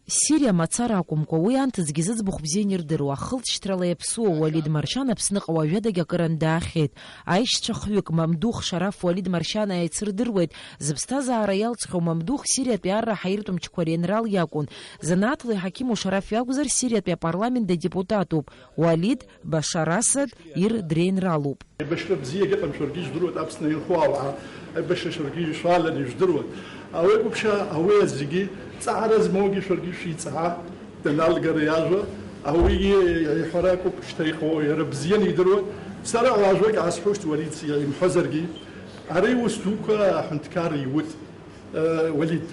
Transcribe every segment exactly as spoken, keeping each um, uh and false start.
Сириа мацара акәымкәа, уи анҭыҵгьы зыӡбахә бзианы ирдыруа, хылҵшьҭрала иаԥсуа Уалид Маршьан Аԥсныҟа уажәадагь акыран даахьеит. Аишьцәа хҩык Мамдух Шараф Уалид Маршьан ааицырдыруеит. Зыԥсҭазаара иалҵхьоу Мамдух Сириатәи арра ҳаиртә мчқәа реинрал иакәын. Занааҭла иҳақьыму Шараф иакәзар, Сириатәи апарламент адепутатуп. Уалид Башар Асад ир дреинралуп. Аибашьра бзиагьы ыҟам, шәаргьы ижәдыруеит, Аԥсны инхо ауаа аибашьра шәаргьы ишәаланы ижәдыруеит. Ауеигәыԥшьа, ауеи зегьы ҵаара змоугьы шәаргьы шәиҵаа, даналгара иажәа, ауигьы иҳәара акәуп шьҭа иҟоу, иара бзианы идыруеит. Сара уажәык аасҳәошт, Уалид, имҳәозаргьы, ари ус дуқәа аҳәынҭқарра иуит. Уалид,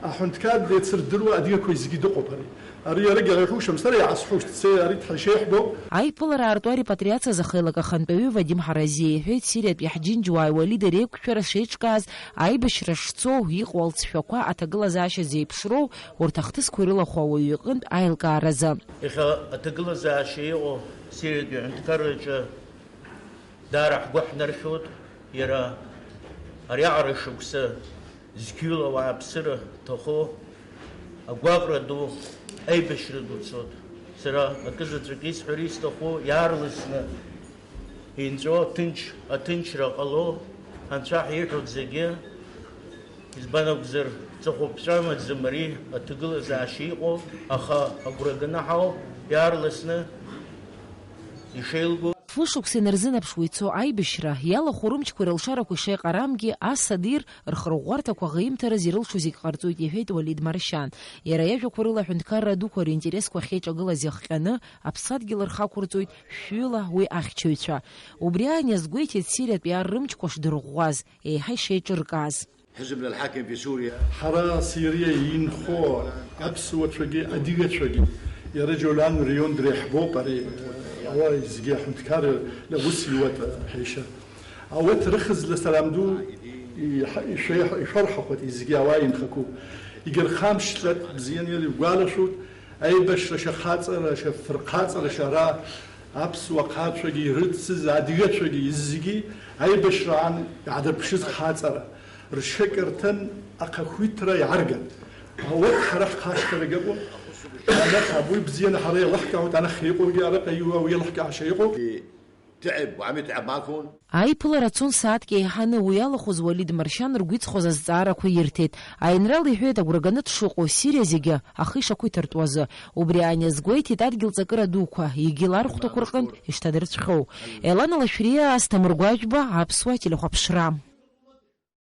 аҳәынҭқар деицырдыруа адгьылқәа зегьы дыҟоуп ари. Ари иарагьы иаҳәушам, сара иаасҳәушт, се ари дҳашеиҳбоуп. Аиԥылара аартуа репатриациа азы ахеилак ахантәаҩы Вадим Ҳаразиа иҳәеит, Сириатәи ҳџьынџьуааи Уалида реиқәшәара шеиҿкааз, аибашьра шцоу, иҟоу алҵшәақәа аҭагылазаашьа зеиԥшроу, урҭ ахҭысқәа ирылахәу ауаҩы иҟынтә аилкааразы. Иахьа аҭагылазаашьа иҟоу Сириатәи аҳәынҭқарраҿы даара ҳгәы ҳнархьуеит, иара ариаҟара шықәса зқьҩыла ауааԥсыра ҭахо агәаҟра ду, аибашьра ду цоит. Сара акы заҵәык исҳәар исҭаху, иаарласны инҵәо, ҭынч, аҭынчра ҟало, анцәа ҳиҳәоит зегьы. Избан акәзар, ҵыхәаԥҵәа амаӡам ари аҭагылазаашьа иҟоу, аха агәра ганы ҳауп, иаарласны ишеилгоу. Фышықәса инарзынаԥшуа ицо аибашьра, иалахәу рымчқәа рылшарақәа ишеиҟарамгьы, Асад ир рхырӷәӷәарҭақәа аӷеимҭараз ирылшо зегь ҟарҵоит, иҳәеит Уалид Маршьан. Иара иажәақәа рыла аҳәынҭқарра дуқәа ринтересқәа ахьеиҿагылаз иахҟьаны, аԥсадгьыл рхақәырҵоит шәҩыла уи ахьчаҩцәа. Убри аан иазгәеиҭеит Сириатәи ар рымчқәа шдырӷәӷәаз, еиҳа ишеиҿыркааз. حزبنا الحاكم في سوريا. Ҳара Сириа инхо аԥсуацәагьы адыгацәагьы, иара Џьолан реион дреиҳбоуп ари, ауаа зегьы аҳәынҭқарра ус иуеит ҳәа ишьа. Ауеит рыхьӡла салам ду иҳа-, ишәеиҳ-, ишәарҳахоит зегьы ауаа инхақәоу. Егьырхамшьҭлак бзианы иргәалашәоит, аибашьра шьа хаҵара, шьа фырхаҵара, шьа ара аԥсуа хацәагьы ирыцыз, адыгацәагьы зегьы аибашьраан иаадырԥшыз хаҵара. Ршьакьырҭан ахақәиҭра иаарган. Ауеит ҳара ҳхашҭрагь ыҟоуп. Анахь абуи бзианы ҳара еилаҳкаауеит, анахь иҟоугьы араҟа иуа уи еилаҳкаашьа иҟоуп. تعب وعم يتعب معكم. Аиԥылара цон сааҭк еиҳаны, уи иалахәыз Уалид Маршьан ргәы иҵхоз азҵаарақәа ирҭеит. Аинрал иҳәеит агәра ганы дшыҟоу Сириа зегьы ахы ишақәиҭыртәуазы. Убри аан иазгәеиҭеит адгьыл ҵакыра дуқәа, егьи лархәҭақәа рҟынтә ишҭадырцәхьоу. Елана Лашәриа, Асҭамыр Гәаџьба, Аԥсуа телехәаԥшра.